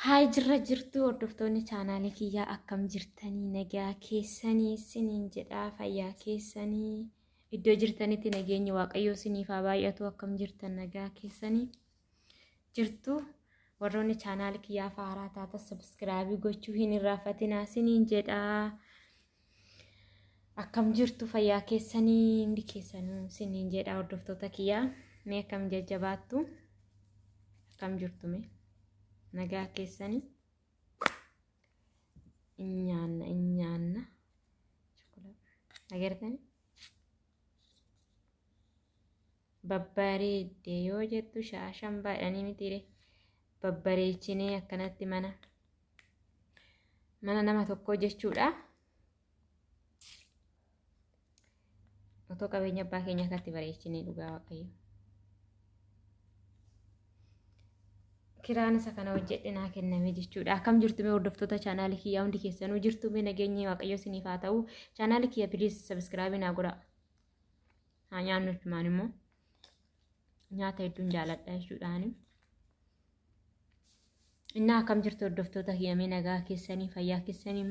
Haay jirra jirtu hordoftoonni chaanaalii kiyyaa akkam jirtanii nagaa keessanii isiniin jedhaa fayyaa keessanii iddoo jirtanitti nageenyi waaqayyoo isiniif haa baay'atu akkam jirtan nagaa keessanii jirtu warroonni chaanaalii kiyyaa haaraa taatan sabiskiraabii gochuu hin irraanfatinaa isiniin jedhaa akkam jirtu fayyaa keessanii hundi keessanuu isiniin jedhaa hordoftoota kiyyaa mee akkam jajjabaattu akkam jirtu mee. Nagaa keessanii nyaanna nyaanna agartani babbareedde yoo jettu shaashan baadhanii mitiire babbareechinee akkanatti mana mana nama tokkoo jechuudha. Otoo qabeenya abbaa keenya akkatti bareechinee dhugaa waaqayyo. Kiraan isa kana hojjedhe naa kenname jechuudha. Akkam jirtu mee hordoftoota chaanaalii kiyyaa hundi keessanuu jirtu mee nageenyi waaqayyo isiniif haa ta'u. Chaanaalii kiyya piliis sabiskiraabii naa godhaa. Haa nyaannu jechumaan immoo nyaata hedduun jaaladha jechuudhaani. Innaa akkam jirtu hordoftoota kiyya mee nagaa keessanii fayyaa keessanii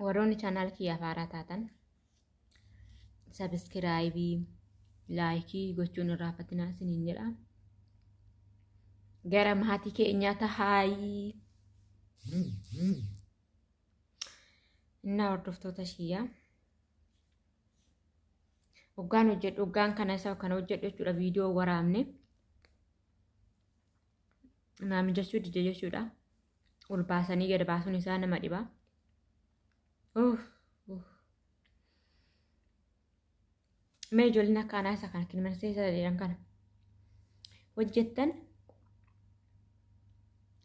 warroonni chaanaal kiyyaaf haaraa taatan sabiskiraayibii laayikii gochuun irraafatinaa isiniin jedha. Gara maatii keenyaa tahaayii. Innaa hordoftoota kiyyaa. Hoggaan hojjedhu hoggaan kana isa kana hojjedhu jechuudha viidiyoo waraabne. Naa mijachuu dide jechuudha. Ol baasanii gad baasuun isaa nama dhiba. Uff, uff. Mee ijoolleen akka anaa isa kana kilmansee isa jedhan kana hojjettan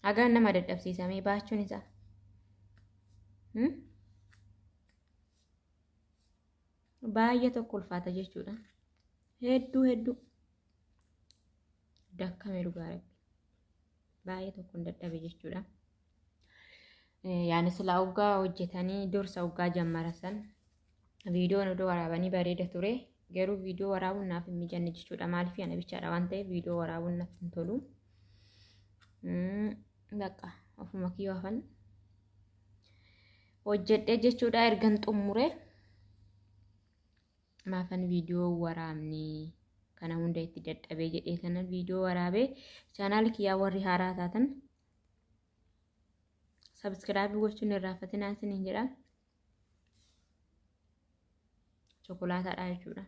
hagaan nama dadhabsiisa mee baachuun isaa. Baay'ee tokko ulfaata jechuudha. Hedduu hedduu. Dakkame dhugaa rabbi. Baay'ee tokkoon dadhabe jechuudha. Yaani silaa hoggaa hojjetanii dursa hoggaa jammara san viidiyoon odoo waraabanii bareeda ture. Garuu viidiyoo waraabuun naaf hin mijanne jechuudha. Maaliif ana bichaadha waan ta'eef viidiyoo waraabuun natti hin tolu. Bakka ofuma kiyyoo hafan hojjedhee jechuudha ergan xumure. Maafan viidiyoo waraabne kana hunda itti dadhabee jedhee kanan viidiyoo waraabee chaanaala kiyyaa warri haaraa taatan sabiskiraabii gochuun irraanfatinaa isiniin jedha. Chokolaataadha jechuudha.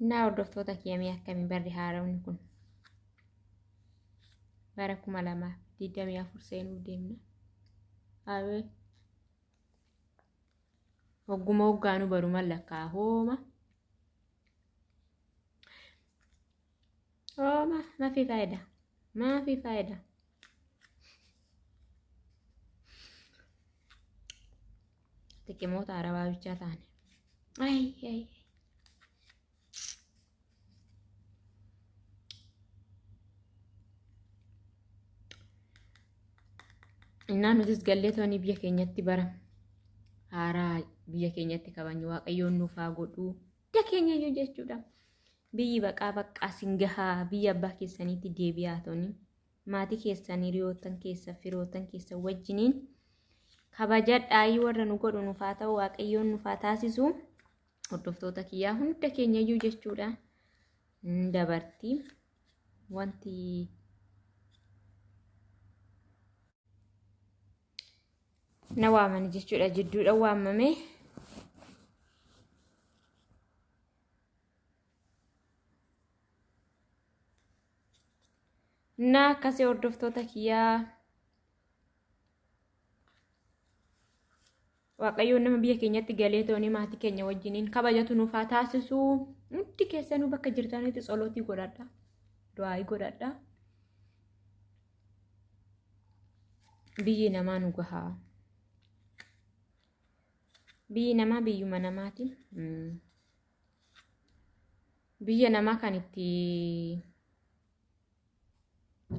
Innaa hordoftoota kiyya mee akkamii barri haarawni kun bara 2024 seenuuf deemna. Awee hogguma hoggaanuu baruman lakkaa hooma. Hooma mafi faayida maafi faayida. Xiqqimoota arabaa bichaa taane. Ay ay. Innaa nutis gallee tooni biyya keenyatti bara haaraa biyya keenyatti kabajnu waaqayyoon nuuf haa godhuu. Hunda keenya iyyuu jechuudha. Biyyi baqaa baqqaa sin gahaa biyya abbaa keessaniitti deebi'aa tooni. Maatii keessan hiriyoottan keessa firoottan keessa wajjiniin kabajadhaayii warra nu godhu nuuf haa ta'u waaqayyoon nuuf haa taasisu. Hordoftoota kiyyaa hunda keenya iyyuu jechuudha. Dabarti wanti na waamani jechuudha jidduudha waamame. Na akkasii hordoftoota kiyyaa Waaqayyoon nama biyya keenyatti galee toonii maatii keenya wajjiniin kabajatu nuuf haa taasisu. Hundi keessanuu bakka jirtanitti tsolotii godhadha. Du'aayii godhadha. Biyyi namaa nu gahaa. Biyyi namaa biyyuma namaati. Biyya namaa kan itti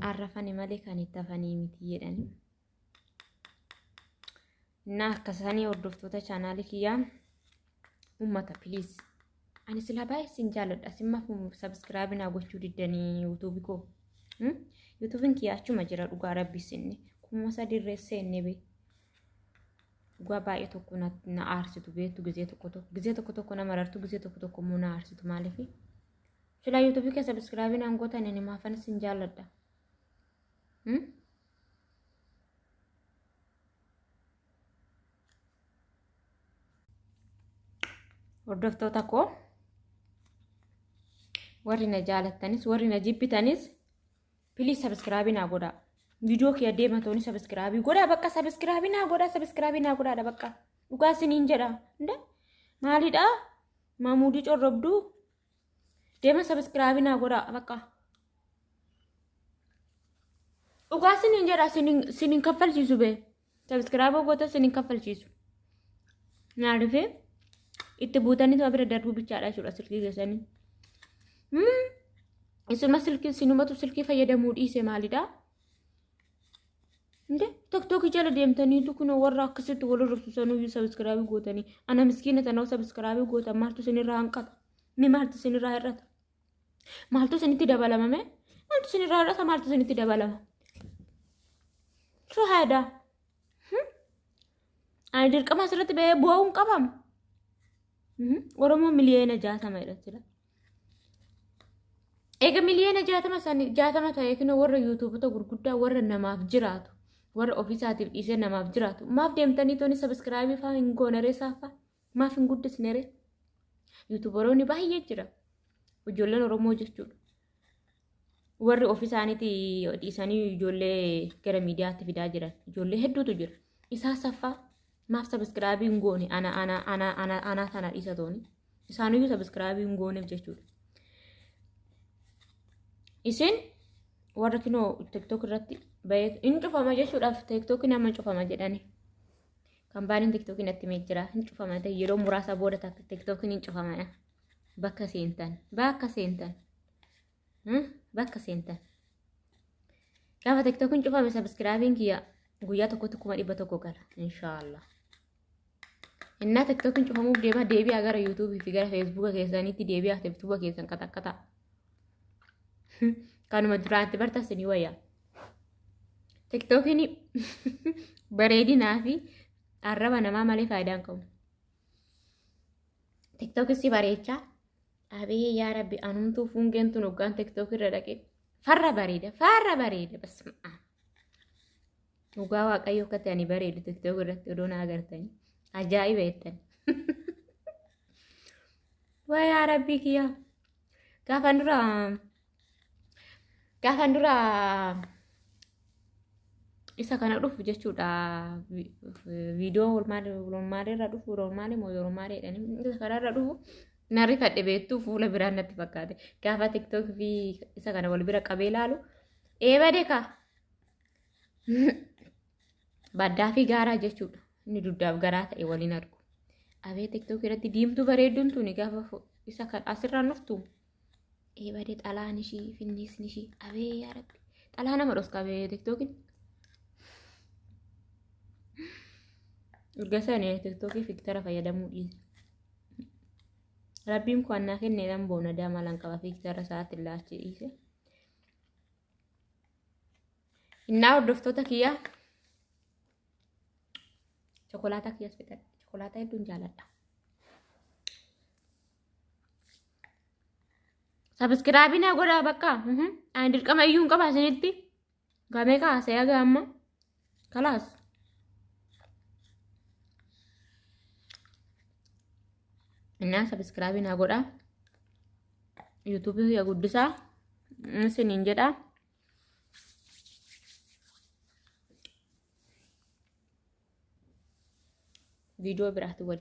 arrafani malee kan itti hafanii miti jedhani. Innaa akkasanii hordoftoota chaanaalii kiyyaa Uummata please. Ani silaa baay'ee sin jaalladha. Simmaaf subscribe naa gochuu diddanii yuutuubii koo. Yuutuubiin kiyya achuma jira dhugaa rabbi sinni. 3000 irra seenne bee. Dhugaa baay'ee tokko na aarsitu beektu gizee tokko tokko. Gizee tokko tokko na marartu gizee tokko tokko immoo na aarsitu maaliifi? Silaa yuutuubii kee subscribe naan gootan ani maafan sin jaalladha. Hordoftoota koo warri na jaalattanis warri na jibbitanis please subscribe naa godhaa. Viidiyoo kiyya deematooni subscribe godhaa bakka subscribe naa godhaa subscribe naa godhaadha bakka. Dhugaa isiniin jedha. Nda maalidha? Maamuudii corrobduu deema subscribe naa godhaa bakka. Dhugaa isiniin jedha isiniin kaffalchiisu bee. Subscribe goota isiniin kaffalchiisu. Maaliif itti buutanii tuma bira darbuu bichaadha jechuudha silkii keessanii. Isinuma silkii isinumatu silkii fayyadamuu dhiise maalidha? Inde tiktookii jala deemtaniitu kunoo warra akkasitti wal hordofsiisanuyyuu subscribe gootanii ana miskiina tanoo subscribe gootan maaltu isinirraa hanqata? Ni maaltu isinirraa hir'ata? Maaltu isinitti dabalamame? Maaltu isinirraa hir'ata? Maaltu isinitti dabalama? Shuhaadaa. Ani dirqama asirratti ba'ee bu'uu hin qabamu. Oromoo 60 miliyoona jedha jira. Egaa 60 miliyoona sani 60 ta'e kunoo warra yuutuubota gurguddaa warra namaaf jiraatu warra ofiisaatiif dhiisee namaaf jiraatu maaf deemtanii tooni subscribe fa'aa hin goonaree saafaa maaf hin guddisneree yuutuubaroonni baay'ee jira ijoolleen Oromoo jechuudha. Warri ofii isaaniitii dhiisanii ijoollee gara miidiyaatti fidaa jiran ijoollee hedduutu jira. Isaa saffaa maaf subscribe hin goone ana ana ana ana ana sana dhiisa tooni isaaniyyuu subscribe hin gooneef jechuudha. Isin warra kinoo tiktok irratti bahee hin cufama jechuudhaaf tiktok nama cufama jedhani. Kaampaaniin tiktokiin natti himee jira hin cufama ta'e yeroo muraasa booda tiktokiin hin cufama. Bakka seentan bakka seentan bakka seentan. Gaafa tiktokiin cufame subscribeiin kiyya guyyaa tokkotti 100,000 gala inshaallah. Innaa tiktokiin cufamuuf deema deebi'aa gara yuutuubii fi gara feesbuuka keessaniitti deebi'aa feesbuuka keessan qaxaqqataa. Kanuma duraatti bartas ni wayya. Tiktookiin bareedinaa fi arraba namaa malee faayidaa hin qabu. Tiktookis si bareechaa. Abee yaa rabbi anumtuu fuungeen tun hoggaan tiktook irra dhaqee farra bareeda farra bareeda basma'a. Dhugaa waaqayyo akka ta'e ani bareedu tiktook irratti odoo na agartanii ajaa'iba jettan. Waa yaa rabbii kiyyaa. Gaafan dura isa kana dhufu jechuudha. Viidiyoo olmaalee irra dhufu olmaalee moo yeroo maalee jedhanii isa kanarra dhufu na rifadhe beektuu fuula biraan natti fakkaate. Gaafa tiktook fi isa kana wal bira qabee ilaalu eebade ka. Baddaa fi gaaraa jechuudha. Inni duddaaf garaa ta'e waliin argu. Abee tiktook irratti diimtuu bareedduun tuni gaafa isa kan asirraan dhuftu. Eebade xalaan ishii finniisni ishii abee yaa rabbi xalaa nama dhoska abee tiktookiin. Erga sana tiktookii filter fayyadamuu dhiise. Rabbiin kun annaa kenneedhaan boona daamaa qaba filter sa'aatii laachi dhiise. Innaa hordoftoota kiyyaa chokolaataa kiyyaas fixadhe. Chokolaataa hedduun jaaladha. Subscribe naa godhaa bakka. Ani dirqama iyyuu hin qaba isinitti. Gamee kaasee haga amma. Kalaas. Innaa subscribe naa godhaa. Yuutuubii kiyya guddisaa. Isiniin jedhaa. Viidiyoo biraatti wal.